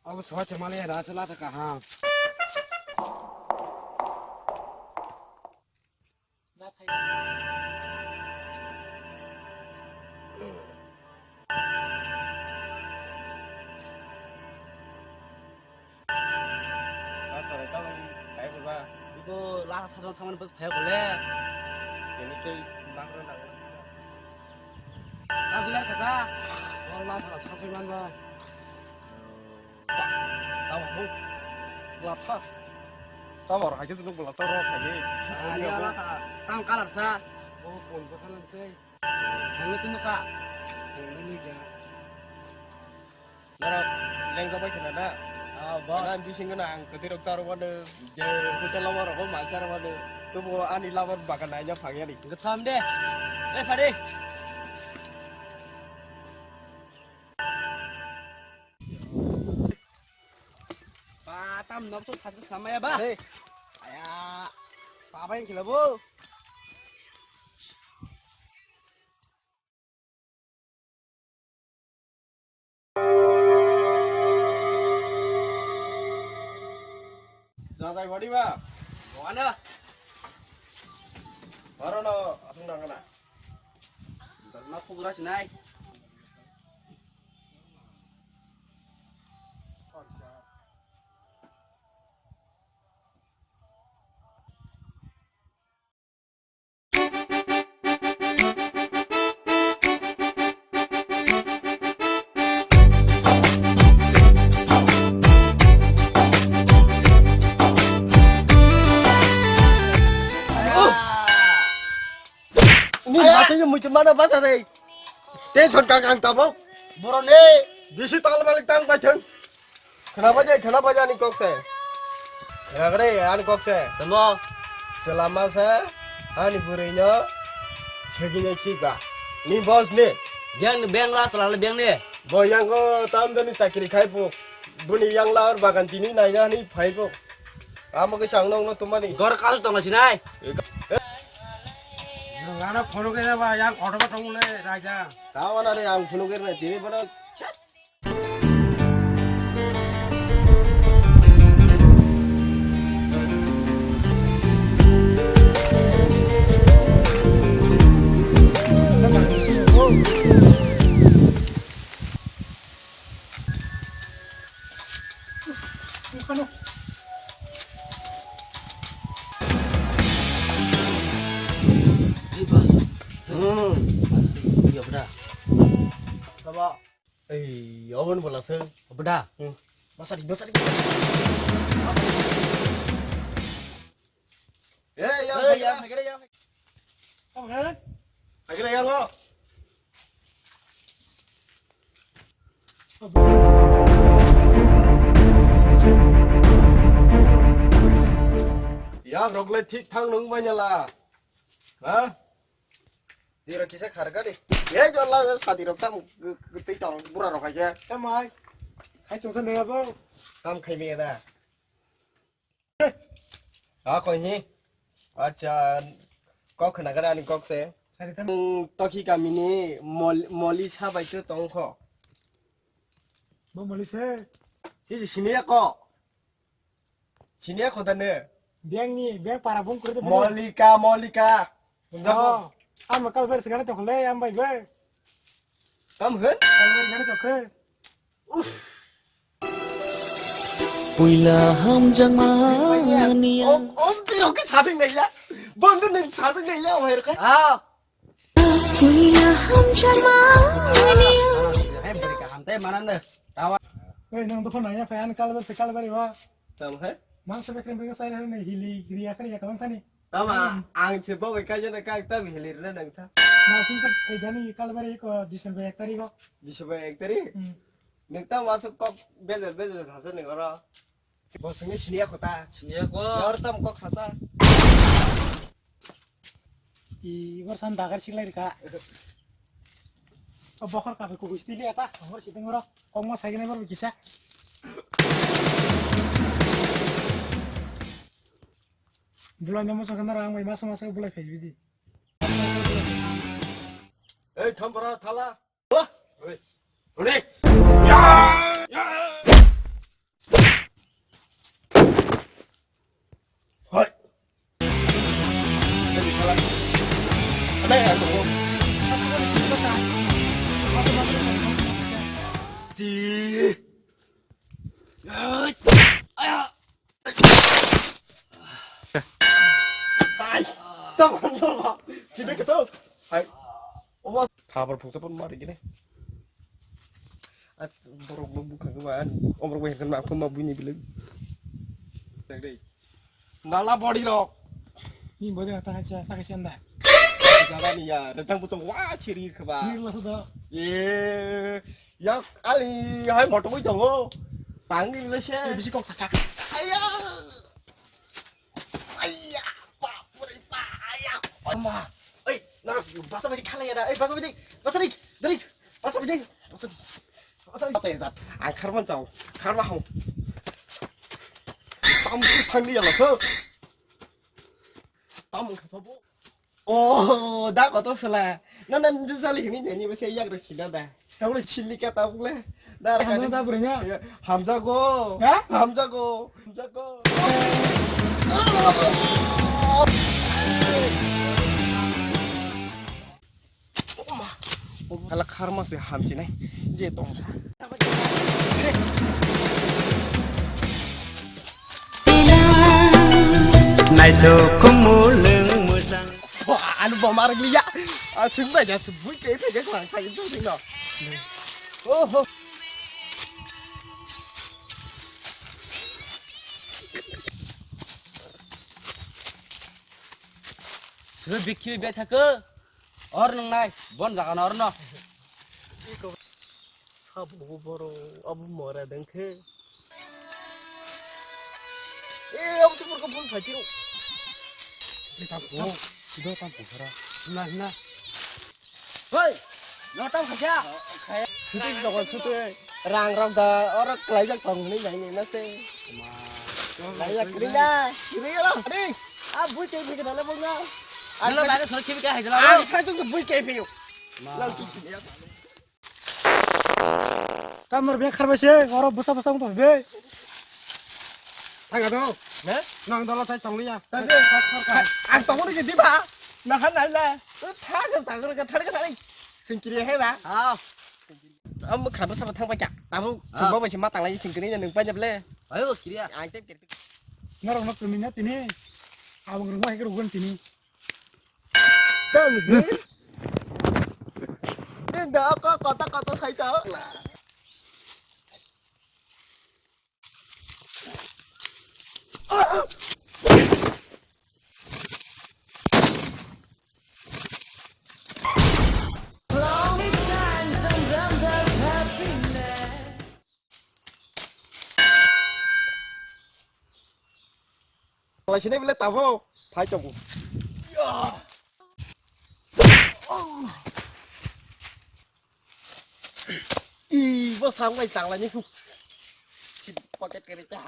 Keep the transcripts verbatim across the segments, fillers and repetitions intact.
Abo soha chemale ra se la ta kaham. Ibo lama sajwk thangmani bwswk phaiya bole. Tini tei bangro nango. Ang bilang kasa. Wala thara sajwk manba. Tamo huk. Latha. Tamo hai khe nuk bwla charo khai. Ani ala ka. Tam kalar sa. Oh, kon ko salan sei. Ang tu nuk ka. Ini ga. Nara lengjabai khna na. Ah, boss. Nara bisingo na ang kwtwi rok charo mano. Je hotel o rok ma charo mano. Tubo ani labar bagan naina phangya ni. Gatham de. Eh, phadi. Ba, tam nok tu thas samaya ba. Hey. Aya. Papa yang kila bu. Jadai body ba. Mana? Barono atung nangana. Darna kubura sinai. Ni hathai ni muitu mana basa dei. Tension kang ang tabok. Borok ni bisi tal balik tang paithang. Khna baja, khna baja ani kok se. Khna gre ani kok se. Tamo. Chelama se ani bwrwi no segini khikba. Ni boss ni. Beng, beng la sala beng ni. Bo yang ko tam dani chakri khai po. Buni yang la or bagan tini nai ani phai po. Amo ke sang nong no tumani. Gor kasu tong sinai. Nang ana phone ke ba yang auto ba tong le raja. Tawana re ang phone ke na tini bono. Hmm. Baba. Ei, oven bola se. Beda. Hmm. Basari, basari. Eh, ya, eh, ya, ya. Agre, ya. Agre, ya, lo. Ya, rok le thik thang nung manya la. Ha? Tiro kisa khar gari. Ye jolla sadi rok tam gtei tong bura rok aja. Tamai. Khai tongsa ne abo. Tam khai me da. Ha koi ni. Acha kok khna gari ani kok se. Sari tam. Hmm, toki kami ni mol-, moli sa bai to tong kho. Bo moli se. Si si sini ya ko. Sini ya ko da ne. Beng ni, beng para bung kure de. Molika, Molika. Oh, ang kal ber segala to le, ang bai be. Tam hen? Kal ber gana to khe. Uff. Puila hamjakmani. Om, om, tiro ke sajeng naila. Bondu nin sajeng naila, wahir ka. Ah. Puila hamjakmani. Hai, beri ka hamte mana ne? Tawa. Ei, nang dophano naiya phai, ani kalbar se kalbari ba. Tamo hai? Mangsa bekrem bekrem sai hai ne hili hili akhri ya kabang thani. Tama, hmm, ang se bo bai kaijana kak tam hili rwna nang sa. Ma sum sa ei jani kalbari ko December ek tarikh o. December ek tarikh? Hmm. Nang tam asuk kok bejer bejer sa sa nang oro. Bo sini sini ya kota. Sini ya ko. Yor tam kok sa sa. I, ibar san dagar siklai rikha. O bokhor kabe kubui stili eta, bokhor siding oro. Kok ma saigene bar kisa. Bulai nemo sakana rang bai masa masa bulai phai bidi. Ei, thambara thala. Oi. Oi. Ya! Ya! Ai, tamo no ba. Sini ke tu. Hai. Omo thabar phungsa pun mari gini. At borok bo bukha ke ba. Omrok bai kan ma ko ma buni bilu. Dek dei. Nala body rok. Ni body rok ta sa sa kasian da. Jaba ni ya, rejang buchung wa chiri khaba. Ni lo so da. Ye, yak ali hai motor bui tongo. Pang ni le se. Bisi kok saka. Aya. Aya, bap re ba, aya. Oma. Ei, na basa bidi khala ya da. Ei, basa bidi. Basa dik. Dari. Basa bidi. Basa dik. Basa dik. Basa dik. Ang kharman chao. Kharma hau. Tam thangni ya laso. Tam khasobo. Oh, da koto sala. Na na nje sali hini nani bese yak ro sida da. Tabule sili ka tabule. Da Hamjago kani. Da burenya. Hamjago. Ha? Hamjago. Hamjago. Kala kharma se hamchinai je tongsa. Naithok khumulwng mujang. Anu bomar liya. Asung bai ja subui ke pe ke khwang sai tu sino. Oho. Sebe bikhi be thakhe. Or nang nai, bon jaga no or no. Sabo bo boro, abo mora dengkhe. Eh, abo tu murko bon phaitiro. Tam po, sido tam po sara. Na, na. Hoi, no tam khaja. Sutu dogo sutu. Rang rang da oro klaijak tong ni nai ni na se. Ma. Klaijak kri ya. Kri ya lo. Ni. A bui ke bui ke dale bong na. Hello, bai sor khibi ka hai jala. A sai tu bui ke phi. Ma. Lang tu ya. Tamar be kharbai se, oro bwsa bwsa wng tong be. Thang ado. Ne? Nang dolo thai tong liya. Tadi. Ang tong ni di ba. Na han nai la. Thang thang ka thang ka thang. Singkiri he ba. Ah. Am khrabo sabo thang bai kha. Tamo Ah. Sumba bai se ma tanglai sing kini nang pai ble. Ayo kiriya. Ang tem kiri. Norok no tumi na tini. Abang rungma hek rugun tini. Tam ni. Ni da ko kota kota sai ta. Lai sini bile tabo phai tongo. I bo sang lai tang lai ni. Pocket kiri ta.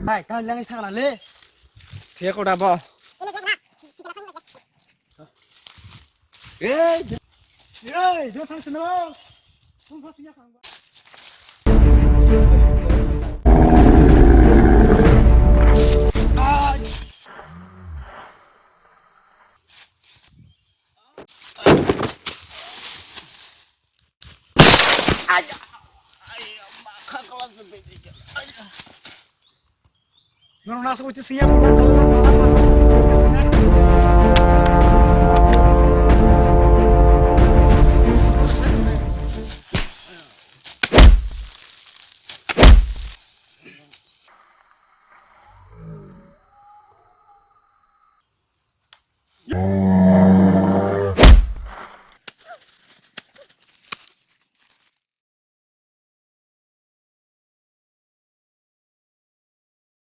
Hai, kau lang isang lale. Thia ko dabo. Eh, eh, jo thang sino. Tung ko siya kang. Norok nasa uite siya.